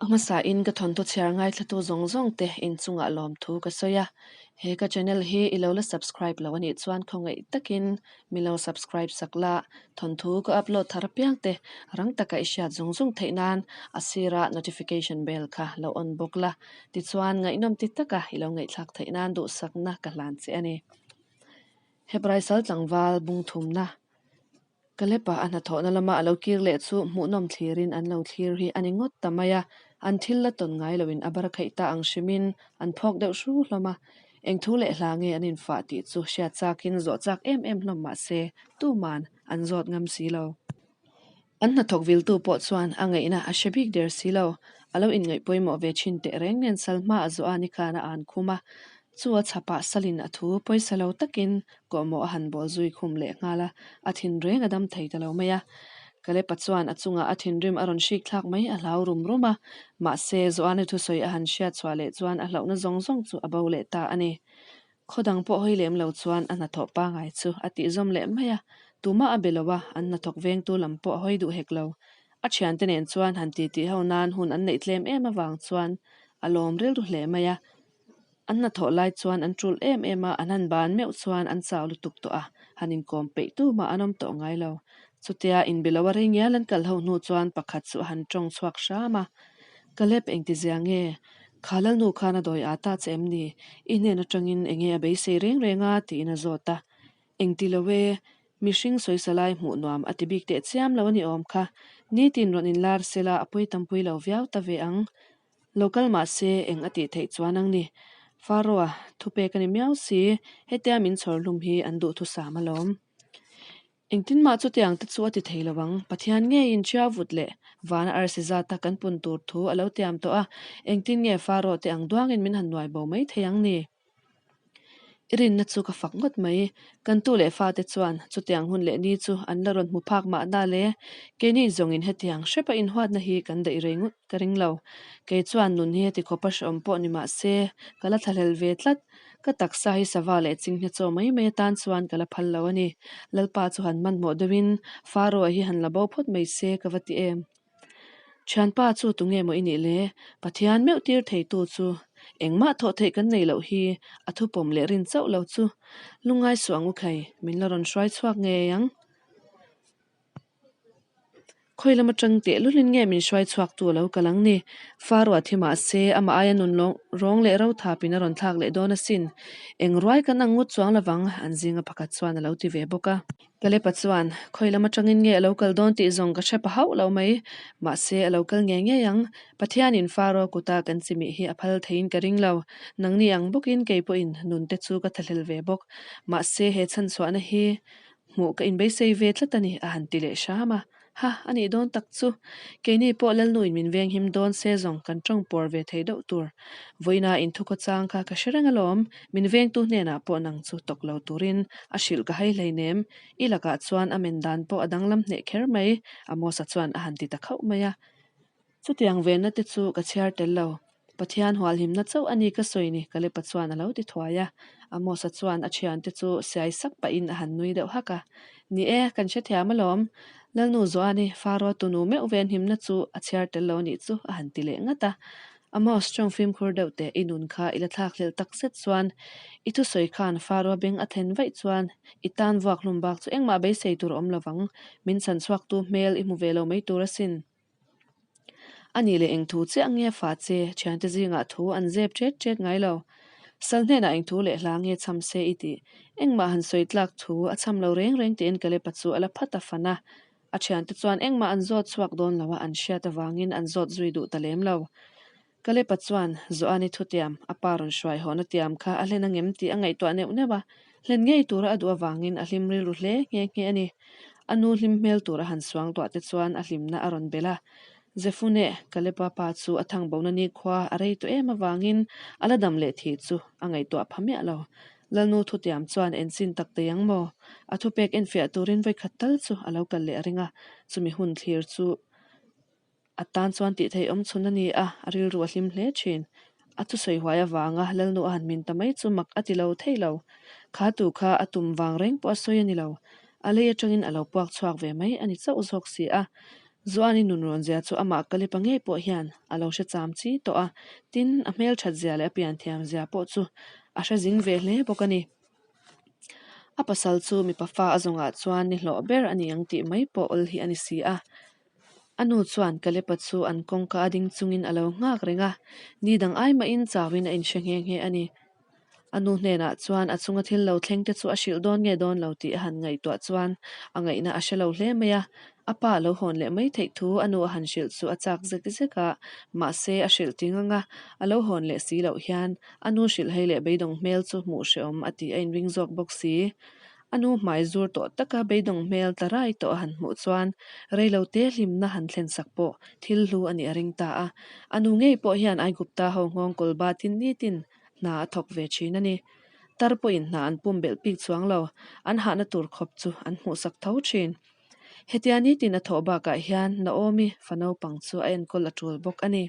A hmasain ka thawnthu chhiar ngaithlatu zawng zawng te inchungah lawmthu ka sawi a, he ka channel hi i lo la subscribe lo anih chuan khawngaih takin mi lo subscribe sak la, thawnthu ka upload thar apiang te rang taka i hriat zung zung theih nan a sirah notification bell kha lo on bawk la, tichuan ngaihnawm ti taka i lo ngaihthlak theih nan duhsakna ka hlan che a ni. Hebrai sal tlangval bung thumna Kalepa a hnathawhna lama a lo kir leh chu hmuhnawm thlirin an lo thlir hi a ni ngawt ta mai a, an thil la tawn ngai loin a bar khaih ta ang hrimin an phawk deuh hru hlawm a. Eng thu leh hla nge an infah tih chu hriat chakin zawh chak em em hlawm mah se tuman an zawt ngam si lo. An hnathawk viltu pawh chuan a ngaihna a hre bik der si lo. A lo inngaih pawimawh ve thin teh reng nen sal hma a zawh a nikhan a an khum a, chu a chhapah salin a thu pawisa lo takin kawhmawh a han bawl zui khum leh nghal a, a thin reng a dam thei ta lo mai a. Kalepa chuan a chungah a thinrim a rawn hrik thlak mai a hlau rum rum a, mahse Joani thusawi a han hriat chhuah leh chuan a hlauhna zawng zawng chu a bo leh ta a ni. Khaw dang pawh hawi lem lo chuan a hnathawh pangai chu a tihzawm leh mai a, tumah a be lo a, an hnathawk vengtu lam pawh a hawi duh hek lo. A thiante nen chuan han titi ho nan hun an neih tlem em avang chuan a lawm rilru hle mai a. An hnathawh lai chuan an tul em em a, an han ban meuh chuan an chau lutuk tawh a, han inkawm peih tumah an awm tawh ngai lo. Chutia inbe lo a rei ngial an kal ho hnu chuan pakhat chu a han tawng chhuak hram a, Caleb engtizia nge? Kha Lalnu khan a dawi aa ta che em ni? I hnen atangin enge a beisei reng reng a? tiin a zawt a. Engti lo e, mihring sawisa lai hmuh nuam a ti bik teh chiam lo a ni awm kha. Nitin rawn inlar sela a pui tampui lo viau ta ve ang. Lo kal mah se eng a tih theih chuan ang ni. Faroa, thupek a ni miau si, hetia min chhawr hlum hi an duhthusam alawm. Engtin mah chutiang te chu a ti thei lo ang. Pathian ngeiin Ṭia vut leh vana arsi zata kan pun tur thu a lo tiam tawh a, engtin nge Faro te ang duangin min han nuai bo mai thei ang ni? I rinna chu ka fak ngawt mai. Kan tu leh fate chuan chutiang hun leh ni chu an la rawn hmu phak mahna le. Keini zawngin hetiang hrepa inhuatna hi kan daih rei ngut ka ring lo. Kei chuan nun hi heti khawpa hrehawm pawh ni mah se ka la thlahlel ve tlat. Ka taksa hi sava leh chinghne chaw mai mai atan chuan ka la phal lo a ni. Lalpa chu han hmanhmawh deuhin Faroa hi han la bo phawt mai se ka va ti em. Thianpa chu tunge maw i nih le? Pathian meuh tir theitu chu engmah thawh theih kan nei loh hi a thupawm leh rin chauh lo chu. Lungngai suh ang u khai, min la rawn hruai chhuak ngei ang. Khawi lam atang teh lulin nge min hruai chhuak tu a lo kal ang ni? Faroa thi mah se, amah aia nun rawng leh ro thapin a rawn thlak leh dawn asin. Eng ruai kan ang ngut chuang lovang, an zinga pakhat chuan a lo ti ve bawk a. Kalepa chuan, Khawi lam atangin nge a lo kal dawn tih zawng ka hre pa hauh lo mai. Mahse, a lo kal ngei ngei ang. Pathianin Faroa kuta kan chimih hi a phal theiin ka ring lo. Nangni ang bawkin kei pawhin nun te chu ka thahlel ve bawk. Mahse, he chhanchhuahna hi Hmuh ka inbeisei ve tlat a ni, a han ti leh hram a. Ha, a nih dawn tak chu. Keini pawh Lalnuin min venghim dawn se zawng kan tawng pawr ve thei deuh tur. Vawiina inthukaw chang kha ka hre reng alawm, min vengtu hnenah pawh nang chu tawk lo turin a hrilh ka hai hleinem. I lakah chuan a men dan pawh a danglam hneh kher mai, Amosa chuan a han ti ta khauh mai a. Chutiang venna te chu ka chhiar tel lo. Pathian hualhimna chauh a ni ka sawi ni, Kalepa chuan a lo ti thuai a. Amosa chuan a thiante chu siai sak pahin a han nui deuh hak a. Ni e, kan hrethiam alawm. Lalnu Joani, Faro tunu meuh venhimna chu a chhiar tel lo nih chu a han ti leh ngat a. Amos, tawng fimkhur deuh teh i nun kha i la thlak hlelh tak zet chuan i thusawi khan Faro beng a then vaih chuan i tan vuak hlum bak chu engmah beisei tur a awm lovang. Min chhanchhuaktu hmel i hmu ve lo mai tur asin. A nih leh eng thu chiah nge fa che, thiante zingah thu an zep ṭet ṭet ngai lo. Sal hnenah eng thu leh hla nge cham se i tih? Engmah han sawi tlak thu a cham lo reng reng tiin Kalepa chu a la phat a fan a. A thiante chuan engmah an zawt chhuak dawn lo a, an hriat avangin an zawt zui duh ta lem lo. Kalepa chuan Joani thutiam, a pa rawn hruai hawhna tiam kha a hlen angem tih a ngaihtuah neuh neuh a, hlen ngei tura a duh avangin a hlim rilru hle nghe nghe a ni. A nu hlim hmel tura han suang tuah te chuan a hlimna a rawn belh a. Zefune, Kalepa pa chu a thangbona nikhua a rei tawh em avangin a la dam leh thih chu a ngaihtuah pha miah lo. Lalnu thutiam chuan enchin tak tei ang maw? A thupek enfiah turin vawikhat tal chu a lo kal leh a ring a, chumi hun thlir chu A tan chuan tih theih awm chhun a ni a, a rilru a hlim hle thin. A thusawi huai avanga Lalnu a han min ta mai chu mak a ti lo thei lo. Kha tu kha a tum vang reng pawh a sawi a ni lo. A lei atangin a lo puak chhuak ve mai a ni chauh zawk si a. Zuani nun rawn zia chu amah Kalepa ngei pawh hian a lo hre cham chi tawh a, tin, a hmelthat zia leh a pianthiam zia pawh chu a hre zing ve hle bawk a ni. A pasal chu mipa fa a zawngah chuan ni hlawh ber a ni ang tih mai pawh awl hi a ni si a. A nu chuan Kalepa chu an kawngka a ding chungin a lo nghak reng a, ni dang ai mahin chauhin a inhre nghe nghe a ni. A nu hnenah chuan a chunga thil lo thleng te chu a hrilh dawn nge dawn lo tih a han ngaihtuah chuan a ngaihna a hre lo hle mai a. A pa lo hawn leh mai theih thu a nu a han hrilh chu a chak zek zek a, mahse a hrilh ting ang a, a lo hawn leh si loh hian a nu hrilh hei leh beidawng hmel chu hmuh hrehawm a tih a inring zawk bawk si. A nu hmai zur tawh taka beidawng hmel tla rai tawh a han hmuh chuan reilote hlimna han thlen sak pawh thil hlu a nih a ring ta a. A nu ngei pawh hian Aigupta ho nghawng kawl batin nitin hna a thawk ve thin a ni. Tar pawhin hna an pum belh bik chuang lo, an hahna tur khawp chu an hmuhsak tho thin. Hetia nitin a thawh bakah hian Naomi fa naupang chu a enkawl a tul bawk a ni.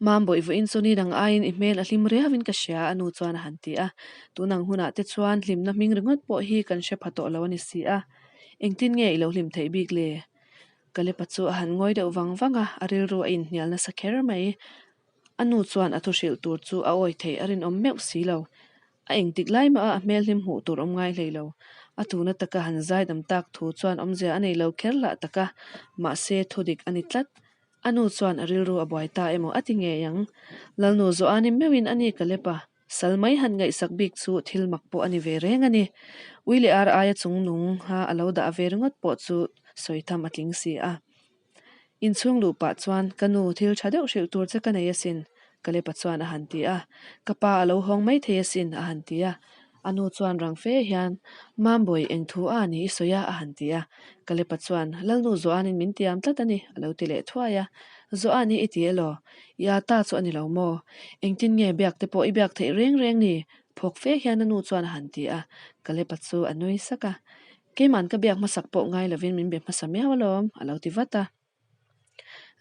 Mambawi vawiin chu ni dang aiin i hmel a hlim riauin ka hria a nu chuan a han ti a. Tun ang hunah te chuan hlimna hming ringawt pawh hi kan hre pha tawh lo a ni si a. Engtin nge i lo hlim theih bik le? Kalepa chu a han ngawi deuh vang vang a, a rilru a inhnial nasa kher mai. A nu chuan a thu hrilh tur chu a awi theih a rinawm meuh si lo. A engtik lai mah a a hmel hlim hmuh tur awm ngai hlei lo. A tuna taka han zaidam tak thu chuan awmzia a nei lo kher lah tak a, mahse thu dik a ni tlat. A nu chuan a rilru a buai ta emaw a ti ngei ang. Lalnu Joani meuhin a ni ka lep a, sal mai han ngaihsak bik chu thil mak pawh a ni ve reng a ni. Ui leh ar aia chung nung ha a lo dah ve ringawt pawh chu sawi tham a tling si a. Inchhung luh pah chuan, Ka nu, thil tha deuh hrilh tur che ka nei asin, Kalepa chuan a han ti a. Ka pa a lo hawng mai thei asin, a han ti a. A nu chuan rang fe hian, Mambawi, eng thu a ni i sawi a? a han ti a. Kalepa chuan, Lalnu Zoanin min tiam tlat a ni, a lo ti leh thuai a. Zoani i ti elaw? I a ta chu a ni lo maw? Engtin nge biak te pawh i biak theih reng reng ni? Phawk fe hian a nu chuan a han ti a. Kalepa chu a nui sak a. Keiman ka biak hmasak pawh ngai lovin min be hmasa miau alawm, a lo ti vat a.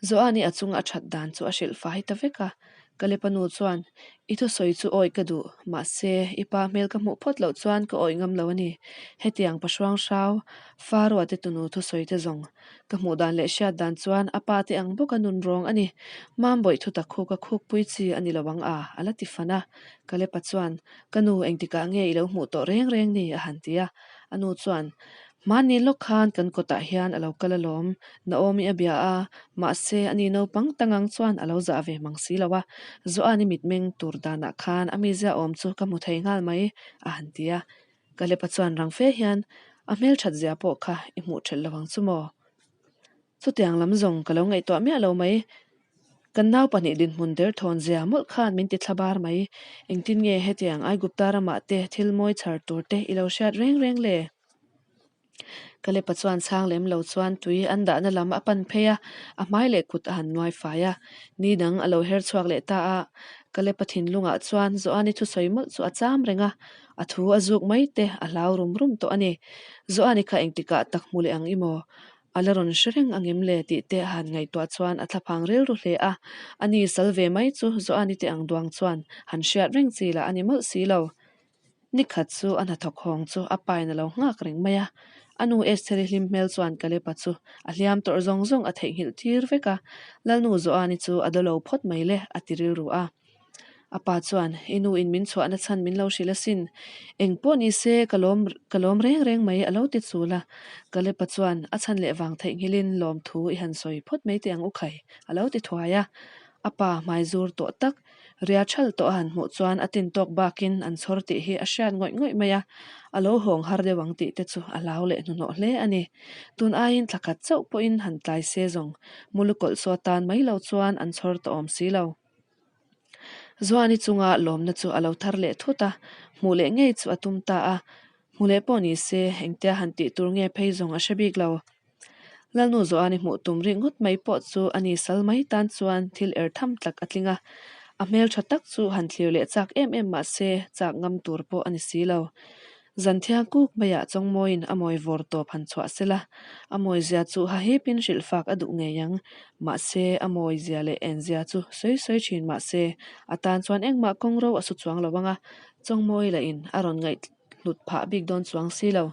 Joani a chunga a that dan chu a hrilh fai ta vek a. Kalepa nu chuan, I thusawi chu awi ka duh, mahse, i pa hmel ka hmuh phawt loh chuan ka awi ngam lo a ni. Hetiang Pahruang Hrau, Faroa te tunu thusawi te zawng. Ka hmuh dan leh hriat dan chuan a pa te ang bawka nun rawng a ni. Mambawih thutak khu ka khukpui chi a ni lo ang a, a la ti fan a. Kalepa chuan, Ka nu, engtikah nge i lo hmuh tawh reng reng ni? a han ti a. A nu chuan, Mahni lawk khan kan kawtah hian a lo kal alawm, Naomi a bia a, mahse ani naupang tangang chuan a lo zah ve mang si lo a, Joani mitmeng tur danah khan a mizia awm chu ka hmu thei nghal mai, a han ti a. Kalepa chuan rang fe hian, A hmelthat zia pawh kha i hmuh ṭhelh lo ang chu maw? Chutiang lam zawng ka lo ngaihtuah miah lo mai. Kan nau pahnih dinhmun derthawn zia mawlh khan min ti thla bar mai. Engtin nge hetiang Aigupta ramah te thil mawi chhar tur te i lo hriat reng reng le? Kalepa chuan chhang lem lo chuan tui an dahna lam a pan phei a, a hmai leh kut a han nuai fai a. Ni dang a lo her chhuak leh ta a. Kalepa thinlungah chuan Joani thusawi mawlh chu a cham reng a, a thu a zuk mai te a hlau rum rum tawh a ni. Joani kha engtikah tak hmu leh ang i maw? A la rawn hre reng angem le tih te a han ngaihtuah chuan a thlaphang rilru hle a, a ni sal ve mai chu Joani te ang duang chuan han hriat reng chi lah a ni mawlh si lo. Ni khat chu a hnathawk hawng chu a pain a lo nghak reng mai a, a nu Estheri hlim hmel chuan Kalepa chu a hliam tawrh zawng zawng a theihnghilh tir vek a, Lalnu Joani chu a dawlo phawt mai le a ti rilru a. A pa chuan, I nu in min chhuahna chhan min lo hrilh asin. Eng pawh ni se, ka lawm ka lawm reng reng mai a lo ti chul a. Kalepa chuan, A chhan leh vang theihnghilhin lawm thu i han sawi phawt mai teh ang u khai, a lo ti thuai a. A pa hmai zur tawh tak, ria thal tawh a han hmuh chuan a tin tawk bakin an chhawr tih hi a hriat ngawih ngawih mai a. A lo hawng har deuh ang tih te chu a hlau leh hnuhnawh hle a ni. Tun aiin thla khat chauh pawhin han tlai se zawng, mulukawlh saw tan mai lo chuan an chhawr tawh awm si lo. Zuani chunga lawmna chu a lo thar leh thut a, hmuh leh ngei chu a tum ta a. Hmu leh pawh ni se, engtia han tih tur nge phei zawng a hre bik lo. Lalnu Zuani hmuh tum rik ngawt mai pawh chu a ni sal mai tan chuan thil er tham tlak a tling a. A hmel tha tak chu han thlir leh chak em em mah se, chak ngam tur pawh a ni si lo. Zan thiang kuk maiah Chawngmawiin a mawi vawr tawp han chhuah sela, a mawizia chu hahipin hrilhfak a duh ngei ang. Mahse, a mawizia leh enzia chu sawi sawi thin mahse, a tan chuan engmah kawng ro a su chuang lo ang a, Chawngmawi lahin a rawn ngaihhlut phah bik dawn chuang si lo.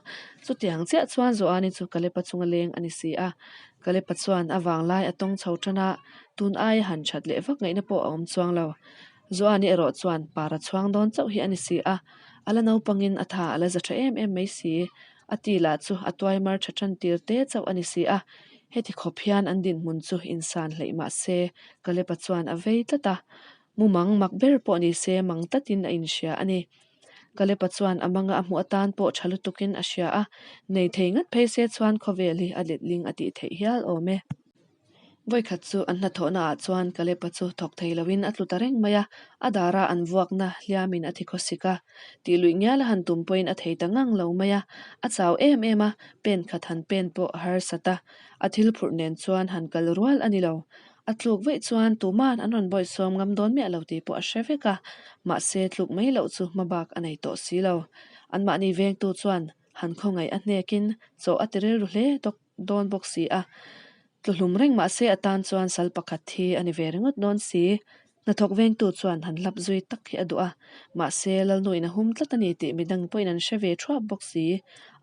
Chutiang chiah chuan Joani chu Kalepa chunga leng a ni si a. Kalepa chuan a vanglai a tawng chho tan a, tun aia han that leh vak ngaihna pawh a awm chuang lo. Joani erawh chuan para chhuang dawn chauh hi a ni si a, a la naupangin a tha a la za tha em em mai si. A ti lah chu a tuai mar tha tan tir te chauh a ni si a, heti khawp hian an dinhmun chu insan hleih mah se Kalepa chuan a vei tlat a, mumang mak ber pawh ni se mang tatin a inhria a ni. Kalepa chuan a manga a hmuh atan pawh tha lutukin a hria a, nei thei ngat phei se chuan khawvel hi a letling a tih theih hial awm e. Vawikhat chu an hnathawhna ah chuan Kalepa chu thawk thei loin a tlu ta reng mai a, a dara an vuakna hliamin a thi khawsik a. Tih luih ngial a han tum pawhin a thei ta ngang lo mai a, a chau em em a, pen khat han pen pawh a harsat a, a thil phurh nen chuan han kal rual a ni lo. A tluk vaih chuan tuman an rawn bawihsawm ngam dawn miah lo tih pawh a hre vek a, mahse tluk mai loh chu hmabak a nei tawh si lo. Anmahni vengtu chuan han khawngaih a hnekin chaw a ti rilru hle tawk dawn bawk si a, tluhlum reng mahse a tan chuan sal pakhat hi a ni ve ringawt dawn si. Hnathawk vengtu chuan han hlap zui tak hi a duh a, mahse Lalnuin a hum tlat a ni tih midang pawhin an hre ve thuap bawk si.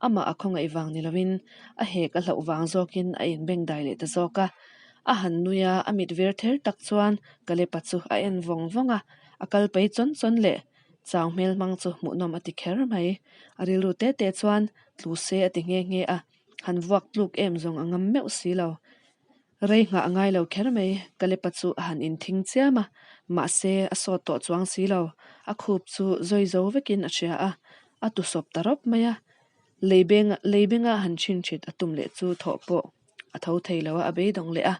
Amah a khawngaih vang ni lovin a hek a hlauh vang zawkin a inbengdai leh ta zawk a. A han nui a, a mit vir ther tak chuan Kalepa chu a en vawng vawng a, a kal pei chawn chawn leh chau hmel hmang chu hmuhnawm a ti kher mai. A rilru te te chuan tlu se a ti nghe nghe a, han vuak tluk em zawng a ngam meuh si lo. Rei nghah a ngai lo kher mai, Kalepa chu a han inthing chiam a, mahse a sawt tawh chuang si lo, a khup chu zawi zo vekin a hria a, a tusawp ta rawp mai a. Leibeng leibenga han chhinchhit a tum leh chu thawh pawh a tho thei lo a, a beidawng leh a,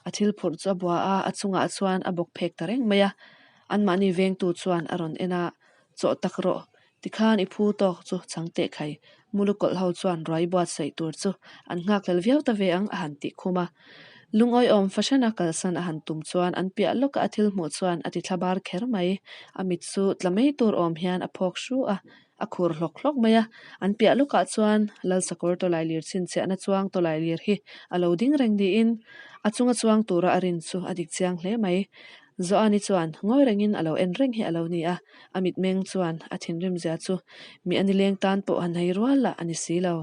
a thil phurh chu a bua a, a chungah chuan a bawk phek ta reng mai a. Anmahni vengtu chuan a rawn en a, Chawh tak rawh, tikhan i phu tawk chu chang teh khai, mulu kawlh ho chuan ruai buatsaih tur chu an nghakhlel viau ta ve ang a han tih khum a. Lungawiawm fahran a kalsan a han tum chuan an piah lawka a thil hmuh chuan a ti thlabar kher mai, a mit chu tla mai tur awm hian a phawk hru a. A khur hlawk hlawk mai a, an piah lawkah chuan Lalsakawr tawlailir chhinchhiahna chuang tawlailir hi a lo ding reng niin a chunga chuang tura a rin chu a dik chiang hle mai. Joani chuan ngawi rengin a lo en reng hi a lo ni a, a mitmeng chuan a thinrim zia chu mi a nileng tan pawh han hei rual lah a ni si lo.